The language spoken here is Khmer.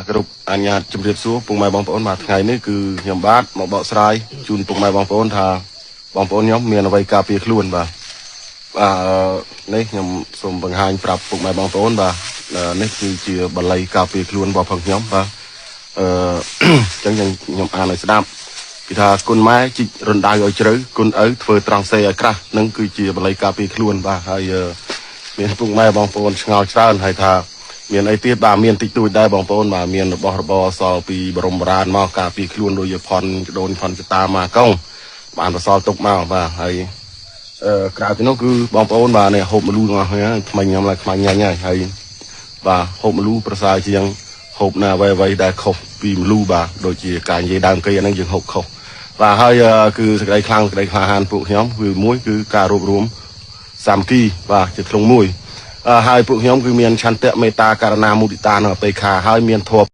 គ្រប់អញ្ញាតជំរាបសួរពុកម៉ែបងប្អូនបាទថ្ងៃនេះគឺខ្ញុំបាទមកបកស្រាយជូនពុកម៉ែបងប្អូនថាបងប្អូនខ្ញុំមានអ្វីការពារខ្លួនបាទបាទនេះខ្ញុំសូមបង្ហាញប្រាប់ពុកម៉ែបងប្អូនបាទនេះគឺជាបាលីការពារខ្លួនរបស់ផងខ្ញុំបាទអឺ អញ្ចឹងខ្ញុំអានឲ្យស្ដាប់គេថាគុណម៉ែជីករណ្ដៅឲ្យជ្រៅគុណឪធ្វើត្រង់សេឲ្យក្រាស់នឹងគឺជាបាលីការពារខ្លួនបាទហើយមានពុកម៉ែបងប្អូនឆ្ងល់ច្រើនហើយថាមានអីទៀតបាទមានតិចតួចដែរបងប្អូនបាទមានរបស់របរសល់ពីបរមបុរាណមកការពារខ្លួនដូចជាផនដូនផនចតាម៉ាកុងបានបន្សល់ទុកមកបាទហើយអឺក្រៅពីនោះគឺបងប្អូនបាទនេះហូបម្លូទាំងអស់ហ្នឹងថ្មីញ៉ាំឡើងខ្មាញ់ញ៉ាញ់ហើយហើយបាទហូបម្លូប្រសើរជាងហូបនៅអ្វីអ្វីដែលខុសពីម្លូបាទដូចជាការនិយាយដើមកីអាហ្នឹងយើងហូបខុសបាទហើយគឺសេចក្តីខ្លាំងសេចក្តីក្លាហានពួកខ្ញុំគឺមួយគឺការរួបរวมសាមគ្គីបាទជាធ្លុងមួយហើយពួកខ្ញុំគឺមានឆន្ទៈមេត្តាករណាមុទិតានិងអបេខាហើយមានធម៌